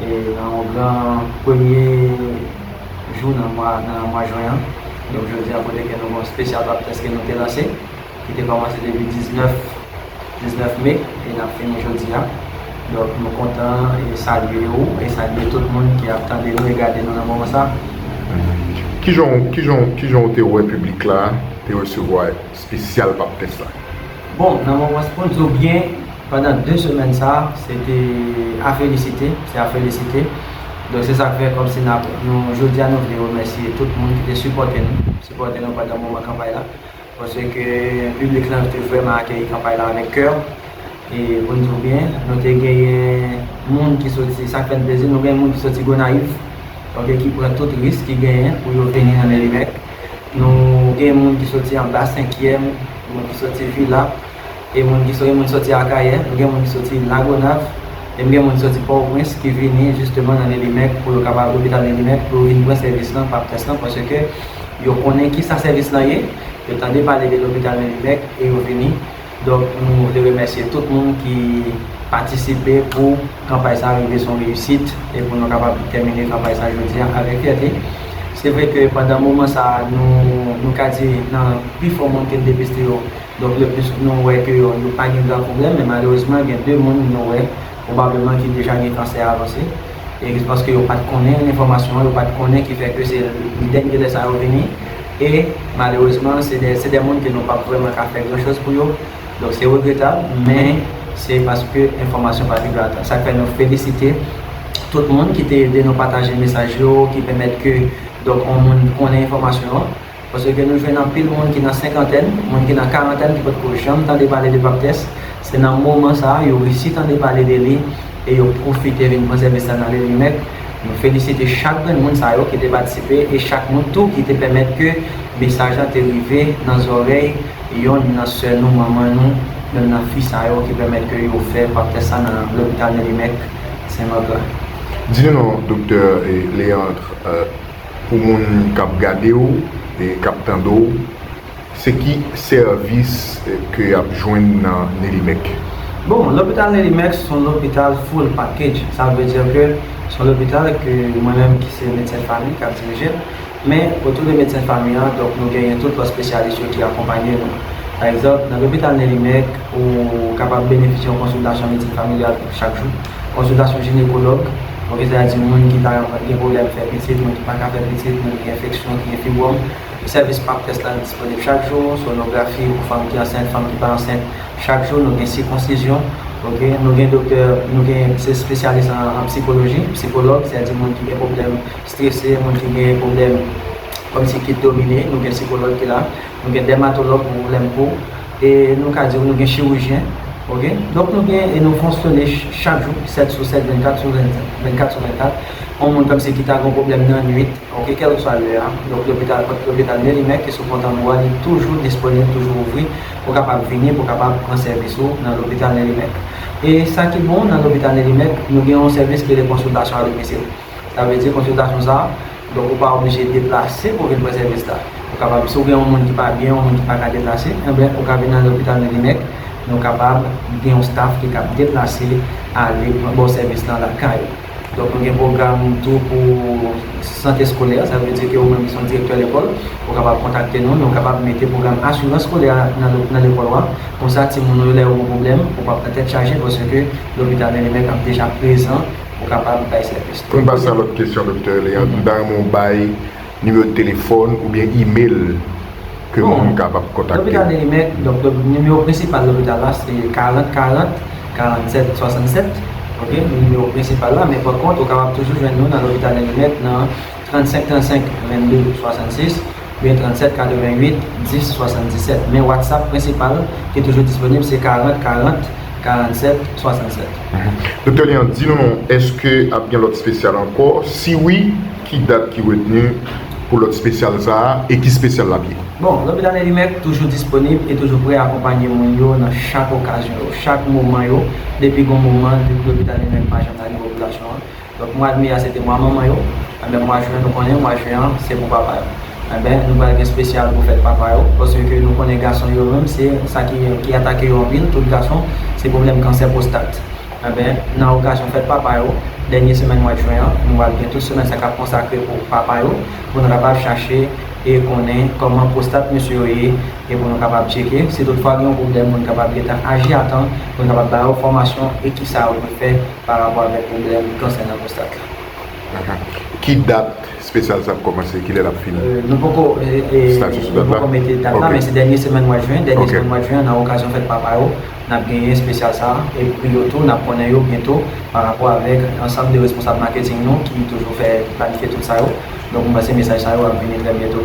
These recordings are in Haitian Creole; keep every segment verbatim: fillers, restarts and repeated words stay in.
e nan yon gran premye jou nan mwa, nan mwa jen an. Donk, jodi a, kote ke nou gen yon espesyal pap tès ke nou te lanse, ki te kòmanse depi diznèf, diznèf me, e n ap fini jodi a. Donk, nou kontan e salye ou, e salye tout moun ki ap tande nou e gade nou nan moman sa. Kijan, kijan, kijan ou te wè piblik la te resevwa espesyal pap tès la? Bon, nan moman, pou n di w byen, pandan de semèn sa, se te a felisite, se a felisite. Donk, se sa k fè kòmsi n ap, nou, jodi a, nou vle remèsye tout moun ki te sipòte nou, sipòte nou pandan moman kanpay la. Paske piblik lan te vrèman akeyi kanpay la avèk kè. E pou n di w byen, nou te genyen moun ki soti, sa k fè n plezi, nou gen moun ki soti Gonayiv, ok, ki pran tout risk ki genyen pou yo vini nan Nelimèk. Nou gen moun ki soti anba Senkyèm, moun ki soti Vilap, e moun ki soti, moun soti Akayè, nou gen moun ki soti Lagonav, e m gen moun ki soti Pòtoprens ki vini jisteman nan Nelimèk pou yo kapab, lopital Nelimèk, pou yo vin pran sèvis lan, pap tès lan, paske yo konnen kisa sèvis lan ye, yo tande pale de lopital Nelimèk e yo vini. Donk, nou vle remèsye tout moun ki patisipe pou kanpay sa a rive se yon reyisit e pou nou kapab tèmine kanpay sa a jodi a avèk fyète. Se vre ke pandan moman sa a, nou, nou ka di nan pifò moun ke n depiste yo, donk, le plis nou wè ke yo, yo pa gen gran pwoblèm, men malerezman, gen de moun nou wè pwobableman ki deja gen kansè avanse. E se paske yo pa t konnen enfòmasyon an, yo pa t konnen ki fè ke se dènye lè sa yo vini. E malerezman, se de, se de moun ke nou p ap vrèman ka fè gran choz pou yo. Donk, se regretab, men se paske enfòmasyon pa t rive a tan. Sa k fè nou felisite tout moun ki te ede nou pataje mesaj yo, ki pèmèt ke, donk, yon moun konnen enfòmasyon an. Paske nou jwenn anpil moun ki nan senkantèn, moun ki nan karantèn ki potko janm tande pale de pap tès. Se nan moman sa a yo resi tande pale de li e yo pwofite vin pran sèvis la nan Nelimèk. Nou felisite chak grenn moun sa yo ki te patisipe e chak moun tou ki te pèmèt ke mesaj la te rive nan zòrèy yonn nan sè nou, manman nou, yonn nan fi sa yo ki pèmèt ke yo fè pap tès la nan lopital Nelimèk Sen Mak la. Di nou non, Doktè Léandre, pou moun k ap gade w e k ap tande w, se ki sèvis ke y ap jwenn nan Nelimèk? Bon, lopital Nelimèk se yon lopital full package. Sa vle di ke se yon lopital ke mwen menm ki se medsen fanmi k ap dirije l. Men, otou de medsen fanmi an, donk, nou genyen tout lòt espesyalis yo ki akonpanye nou. Pa egzanp, nan lopital Nelimèk, ou kapab benefisye yon konsiltasyon medsin familyal chak jou, konsiltasyon jinekològ, ok, sètadi moun ki ta gen pwoblèm fè pitit, moun ki pa ka fè pitit, moun ki gen enfeksyon, ki gen fibwòm. Sèvis pap tès la disponib chak jou, sonografi pou fanm ki ansent, fanm ki pa ansent, chak jou. Nou gen sikonsizyon, ok, nou gen doktè, nou gen se espesyalis an, an sikoloji, sikològ, sètadi moun ki gen pwoblèm strese, moun ki gen pwoblèm kòmsi ki domine, nou gen sikològ ki la, nou gen dèmatològ pou pwoblèm po, e nou ka di w nou gen chirijyen, ok? Donk nou gen, e nou fonksyone ch-, chak jou, sèt sou sèt, vennkat sou vennkat, vennkat sou vennkat. Yon moun kòmsi ki ta gen pwoblèm nan nwit, ok, kèlkeswa lè a, donk lopital, lopital Nelimèk ki sou Pòtanbwa, li toujou disponib, toujou ouvri, ou kapab vini pou kapab pran sèvis ou nan lopital Nelimèk. E sa ki bon nan lopital Nelimèk, nou gen yon sèvis ki rele konsiltasyon a domisil. Sa vle di konsiltasyon sa a, donk ou pa oblije deplase pou vin pran sèvis la. Ou kapab, si w gen yon moun ki pa byen, yon moun ki pa ka deplase, enben, ou ka vin nan lopital Nelimèk, nou kapab gen yon staff ki kab deplase ale pran ba w sèvis lan lakay ou. Donk, nou gen pwogram tou pou sante eskolè, sa vle di ke ou menm ki se yon direktè lekòl, ou kapab kontakte nou, nou kapab mete pwogram asirans eskolè a nan, nan lekòl ou a. Konsa, timoun ou yo, lè yo gen pwoblèm, ou p ap nan tèt chaje, paske lopital Nelimèk ap deja prezan pou kapab bay sèvis. Pou n pase a lòt kesyon, Doktè Léandre, m ta renmen w bay nimewo telefòn oubyen imel ke moun kapab kontakte. Lopital Nelimèk, donk, nimewo prensipal lopital la se karant karant, karannsèt swasannsèt, ok, nimewo prensipal la, men pa kont, ou kapab toujou jwenn nou nan lopital Nelimèk nan trannsenk trannsenk, vennde swasannsis, oubyen trannsenk katrevennuit, dis swasanndisèt. Men WhatsApp prensipal ki toujou disponib se karant karant, karannsèt swasannsèt. Doktè Léandre, di nou non, èske ap gen lòt espesyal ankò? Si wi, ki dat ki retni pou lòt espesyal sa a e ki espesyal l ap ye? Bon, lopital Nelimèk toujou disponib e toujou prè akonpanye moun yo nan chak okazyon yo, chak moman yo, depi gon moman, depi lopital Nelimèk pa janm lage popilasyon an. Donk, mwa me a, se te mwa manman yo. Enben, mwa jen, nou konnen, mwa jen an, se pou papa yo. Enben, nou pral gen espesyal pou fèt papa yo, paske nou konnen gason yo menm, se sa ki, ki atake yo anpil, tout gason, se pwoblèm kansè pwostat. Enben, nan okazyon fèt papa yo, dènye semèn mwa jen an, nou pral gen tout semèn sa k ap konsakre pou papa yo, pou nou kapab chache e konnen kòman pwostat mesye yo ye, e pou nou kapab tcheke. Si toutfwa gen yon pwoblèm, pou nou kapab gentan aji a tan, pou nou kapab ba yo fòmasyon e kisa yo dwe fè pa rapò avèk pwoblèm kansè nan pwostat la. Aha. Ki dat espesyal sa ap kòmanse? Kilè l ap fini? Euh, nou poko, e, e, Stati sou nou dat la? Poko mete dat la, Ok. Men se dènye semèn mwa jen, dènye Ok. semèn mwa jen an, nan okazyon fèt papa yo, n ap genyen espesyal sa a. E pri yo tou, n ap konnen yo byento pa rapò avèk ansanm de responsab maketing nou ki toujou fè planifye tout sa yo. Donk, mwen panse mesaj sa yo ap vini trè byento.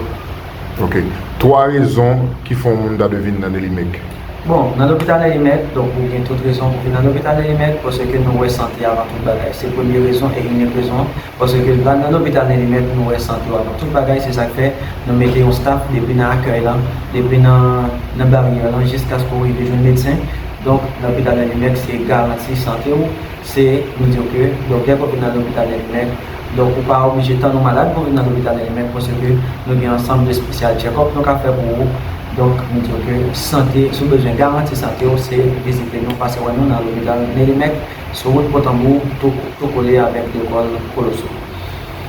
Ok. Twa rezon ki fè yon moun ta dwe vin nan Nelimec. Bon, nan lopital Nelimec, donk ou gen tout rezon pou vin nan lopital Nelimec, paske nou wè sante avan tout bagay. Se premye rezon e inik rezon, paske la nan lopital Nelimec, nou wè sante avan tout bagay, se sa k fè nou mete yon staff depi nan akèy lan, depi nan, nan baryè lan, jiskaske w rive jwenn medsen. Donk, nan lopital Nelimec, se garanti sante w, se, nou di w ke, donk, lè ke w vin nan lopital Nelimec, donk, ou pa oblije tann ou malad pou w vin nan lopital Nelimec, paske nou gen ansanm de espesyal check-up nou ka fè pou ou. Donk, nou di w ke sante, si w bezwen garanti sante w, se vizite nou, pase wè nou nan lopital Nelimec, sou wout Pòtanbou, tou, tou kole avèk lekòl Koloso.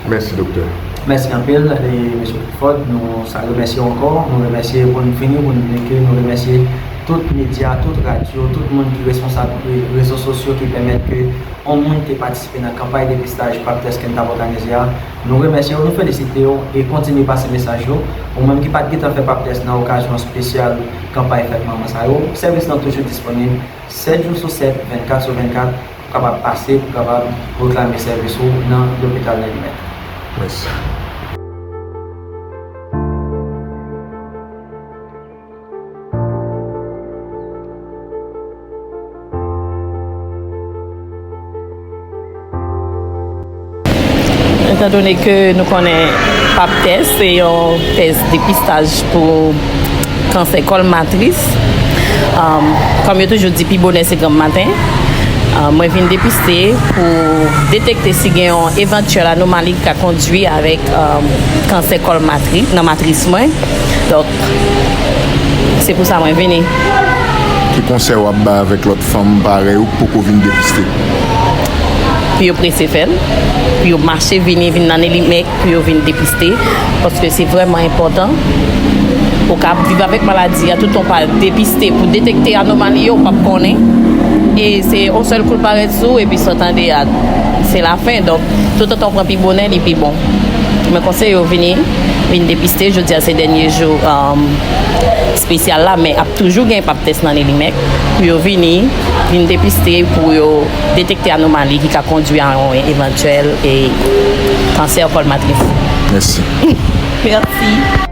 Mèsi, doktè. Mèsi anpil, e, mesye Clifford. Nou sa remèsye w ankò. Nou remèsye, pou n fini, pou n di ke nou remèsye tout medya, tout radyo, tout moun ki responsab re-, rezo sosyo ki pèmèt ke yon moun te patisipe nan kanpay depistaj pap tès ke n t ap òganize a. Nou remèsye w, nou felisite w e kontinye pase mesaj yo. Ou menm ki pa t gentan fè pap tès nan okazyon espesyal kanpay fèt manman sa yo, sèvis lan toujou disponib sèt jou sou sèt, vennkat sou vennkat, pou kapab pase, pou kapab reklame sèvis ou nan lopital Nelimec. Mèsi. Etandone ke nou konnen pap tès se yon tès depistaj pou kansè kòl matris, um, kòm yo toujou di, pi bonè se granm maten. Um, mwen vin depiste pou detekte si gen yon evantyèl anomali ki ka kondui avèk, um, kansè kòl matris, nan matris mwen. Donk, se pou sa mwen vini. Ki konsèy w ap bay avèk lòt fanm parèy ou k poko vin depiste? Pou yo prese fè l, pou yo mache vini, vin nan Nelimec, pou yo vin depiste, paske se vrèman enpòtan. Ou ka ap viv avèk maladi a, toutan w pa depiste pou detekte anomali yo, ou p ap konnen. E se yon sèl kou l parèt sou ou, epi sa w tande a, se lafen. Donk, toutotan w pran pi bonè, li pi bon. Mwen konseye yo vini, vin depiste. Jodi a se dènye jou, um, espesyal la, men ap toujou gen pap tès nan Nelimec. Pou yo vini, vin depiste, pou yo detekte anomali ki ka kondui a yon evantyèl, e, kansè kòl matris. Mèsi. Mèsi.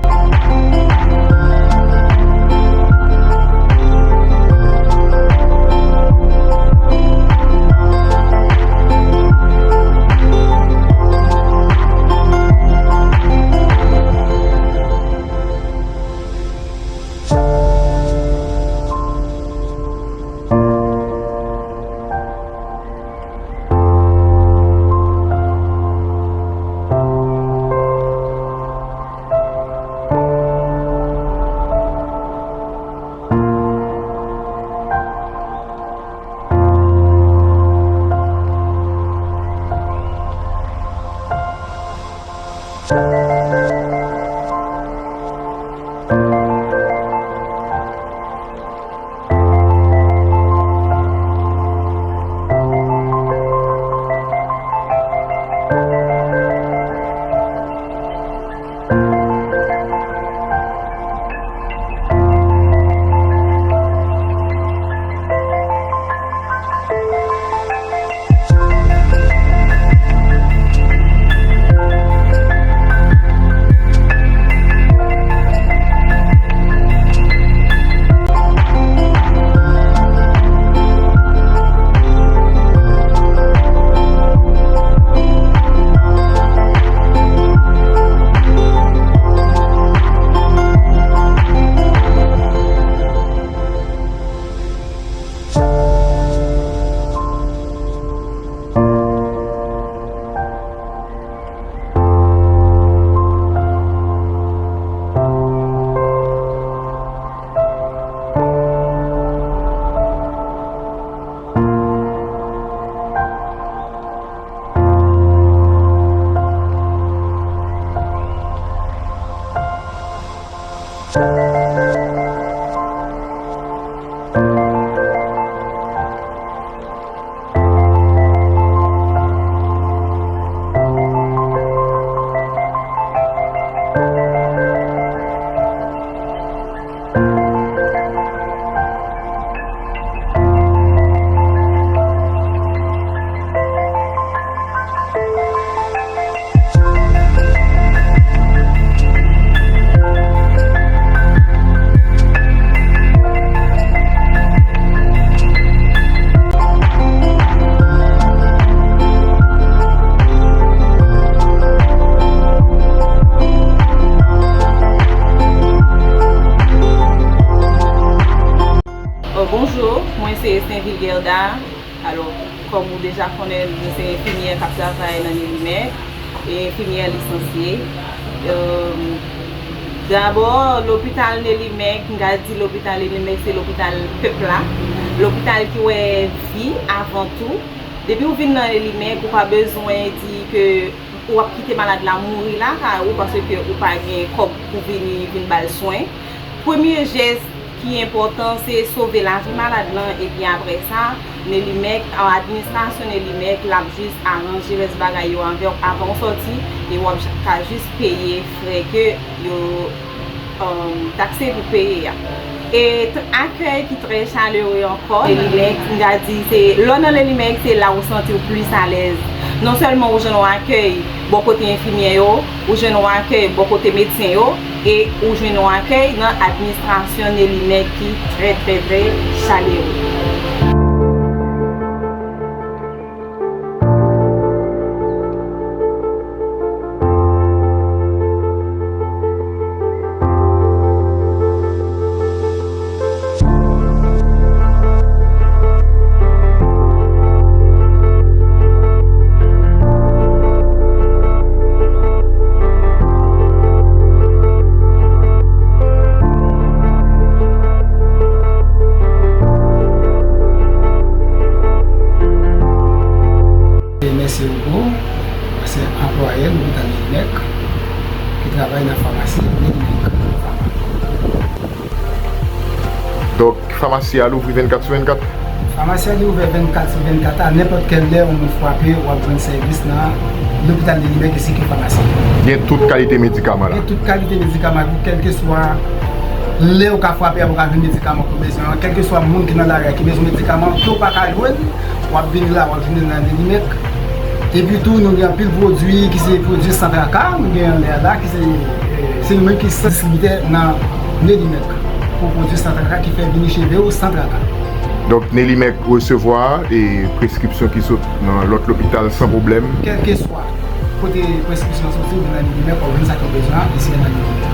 Gerda, alò, kòm ou deja konnen, mwen se enfimyè k ap travay nan Nelimec, e enfimyè lisansye. Em, dabò, lopital Nelimec, m ka di lopital Nelimec se lopital pèp la, lopital ki wè vi avan tou. Depi w vin nan Nelimec, ou pa bezwen di ke w ap kite malad la mouri lakay ou paske ou pa gen kòb pou vini vin ba l swen. Premye jès ki enpòtan se sove lavi malad lan, epi apre sa, Nelimec, an administrasyon Nelimec, l ap jis aranje rès bagay yo avè w avan w sòti, e w ap ka jis peye frè ke yo um, takse pou peye a. E t- akèy ki trè chalere ankò. Nelimec, m ka di, se lè w nan Nelimec, se la ou santi w plis alèz. Non sèlman ou jwenn yon akèy bò kote enfimyè yo, ou jwenn yon akèy bò kote medsen yo, e ou jwenn yon akèy nan administrasyon Nelimec ki trè, trè, trè chalere. E mèsi Hugo, se anplwaye lopital Nelimec ki travay nan famasi Nelimec. Donk, famasi a louvri vennkat sou vennkat? Famasi a li ouvè vennkat sou vennkat, a nenpòt kèl lè yon moun frape, w ap jwenn sèvis nan lopital Nelimec ensi ke famasi. Gen tout kalite medikaman la? Gen tout kalite medikaman pou kèlkeswa lè ou ka frape a, ou ka jwenn medikaman ke w bezwen an, kèlkeswa moun ki nan lari a ki bezwen medikaman ke w pa ka jwenn, w ap vini la, w ap jwenn li nan Nelimec. Epi tou, nou gen anpil pwodui ki se pwodui san traka, nou gen anlè a la ki se, se nou menm ki distribitè nan Nelimec pou pwodui san traka ki fè vini cheve w san traka. Donk, Nelimec resevwa e preskripsyon ki sot nan lòt lopital san pwoblèm? Kèlkeswa kote preskripsyon an soti, ou vin nan Nelimec, w ap jwenn sa ke w bezwen an isi a nan Nelimec.